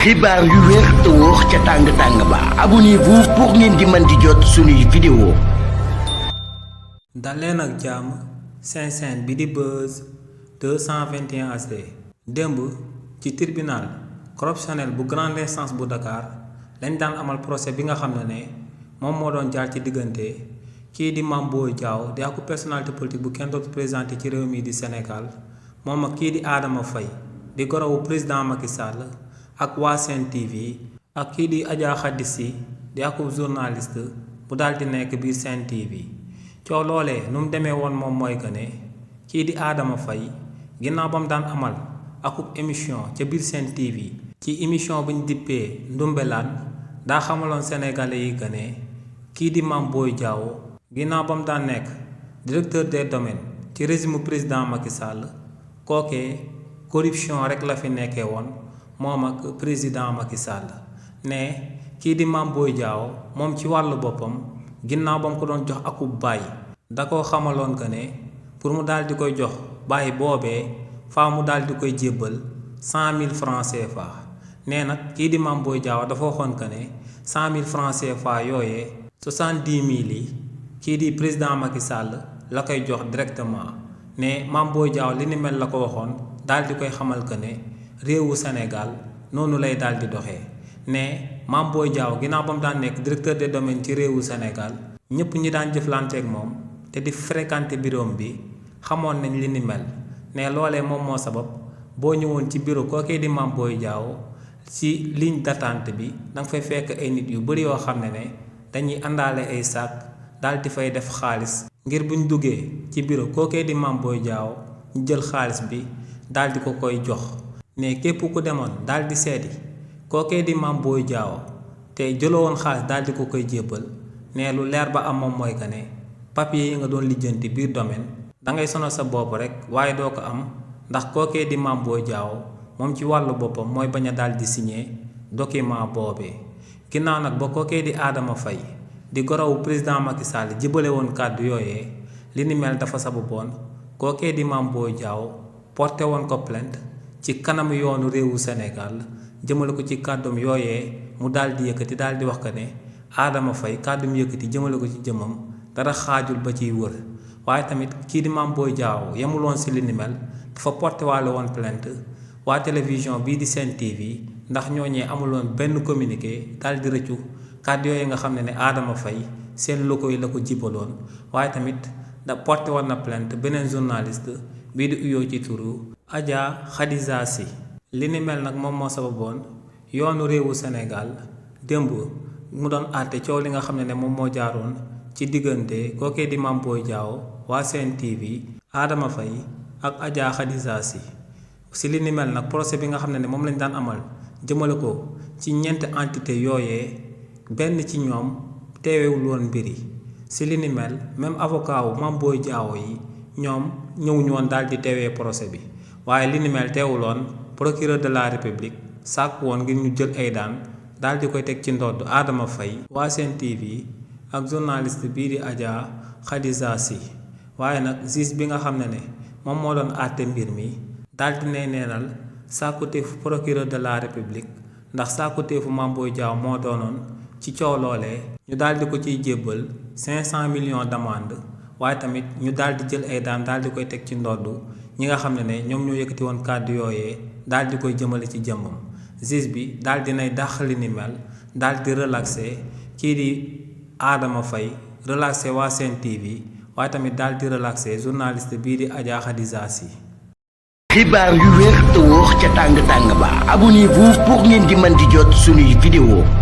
xibaar yu wér te wóor ca tàng ba abonnez-vous pour ngeen di mën di jot suñuy vidéo. daleen ak jàmm seen chaîne bi di Buzz 221 HD démb ci tribunal correctionnel bu grande instance bu Dakar lañ daan amal procès bi nga xam ne moom moo doon jaar ci diggante kii di Mame Boye Diao di ak personnalité politique bu kenn dootu présenté ci réew mi di Sénégal moom ak kii di Adama Faye di gorowu président Macky Sall ak waa Sen TV ak kii di Adja Khady Sy di akub journaliste bu daal di nekk biir Sen TV coow loolee nu mu demee woon moom mooy que ne kii di Adama Faye ginnaaw ba mu daan amal akub émission ca biir Sen TV ci émission bu ñu dippee Ndumbelaan daa xamaloon sénégalais yi que ne kii di Mame Boye Diao ginnaaw ba mu daan nekk directeur des domaines ci régime président Macky Sall kookee corruption rek la fi nekkee woon moom ak président Macky Sall ne kii di Mame Boye Diao moom ci wàllu boppam ginnaaw ba mu ko doon jox akub baay da koo xamaloon que ne pour mu daal di koy jox baay boobee faa mu daal di koy jébbal 100 000 francs CFA nee nag kii di Mame Boye Diao dafa waxoon que ne 100 000 francs CFA yooyee 70 000 yi kii di président Macky Sall la koy jox directement ne Mame Boye Diao li ni mel la ko waxoon daal di koy xamal que ne réewu Sénégal noonu lay daal di doxee ne Mame Boye Diao ginnaaw ba mu daan nekk directeur des domaines ci réewu Sénégal ñëpp ñi daan jëflanteeg moom te di fréquenté bureau bi xamoon nañ li ni mel ne loolee moom moo sabab boo ñëwoon ci bureau kookee di Mame Boye Diao ci ligne d'attente bi da nga fay fekk ay nit yu bari yoo xam ne dañuy àndaale ay sac daal di fay def xaalis ngir buñ duggee ci bureau kookee di Mame Boye Diao ñu jël xaalis bi daal di ko koy jox. ne képp ku demoon daal di seeti kookee di Mame Boye Diao te jëloo woon xaalis daal di ko koy jébbal ne lu leer ba am moom mooy que ne papier yi nga doon lijjanti biir domaine da ngay sonal sa bopp rek waaye doo ko am ndax kookee di Mame Boye Diao moom ci wàllu boppam mooy bañ a daal di signé document boobee. ginnaaw nag ba kookee di Adama Faye di gorowu président Macky Sall jibale woon kàddu yooyee li ni mel dafa sababoon kookee di Mame Boye Diao porté woon ko plainte ci kanam yoonu réewu Sénégal jëmale ko ci kàddum yooyee mu daal di yëkkati daal di wax que ne Adama Faye kàddum yëkkati jëmale ko ci jëmam dara xaajul ba ciy wër waaye tamit kii di Mame Boye Diao yemuloon si li ni mel dafa porté waale woon plainte waa télévision bii di Sen TV ndax ñooñee amuloon benn communiqué daal di rëccu kàddu yooyu nga xam ne Adama Faye seen loko yi la ko jibaloon waaye tamit da porté woon na plainte beneen journaliste bii di uyoo ci turu Adja Khady Sy li ni mel nag moom moo sababoon yoonu réewu Sénégal démb mu doon àtte coow li nga xam ne moom moo jaaroon ci diggante kookee di Mame Boye Diao waa Sen TV Adama Faye ak Adja Khady Sy si li ni mel nag procès bi nga xam ne moom lañ daan amal jëmale ko ci ñeenti entité yooyee benn ci ñoom teewewul woon mbir yi si li ni mel même avocat wu Mame Boye Diao yi ñoom ñëwuñu woon daal di teewee procès bi waaye li ni mel teewuloon procureur de la république sàkk woon ngir ñu jël ay daan daal di koy teg ci ndodd Adama Faye waa Sen TV ak journaliste bii di Adja Khady Sy waaye nag juge bi nga xam ne moom moo doon àtte mbir mi daal di ne neenal sàkkuteefu procureur de la république ndax sàkkuteefu Mame Boye Diao moo doonoon ci coow loolee ñu daal di ko ciy jébbal 500 millions d'amende waaye tamit ñu daal di jël ay daan daal di koy teg ci ndodd ñi nga xam ne ñoom ñoo yëkkati woon kàddu yooyee daal di koy jëmale ci jëmmam juge bi daal di nay dàq li ni mel daal di relaxé kii di Adama Faye relaxé waa Sen TV waaye tamit daal di relaxé journaliste bii di Adja Khady Sy. xibaar yu wér te wóor ca tàng ba abonnez-vous pour ngeen di mën di jot suñuy vidéo.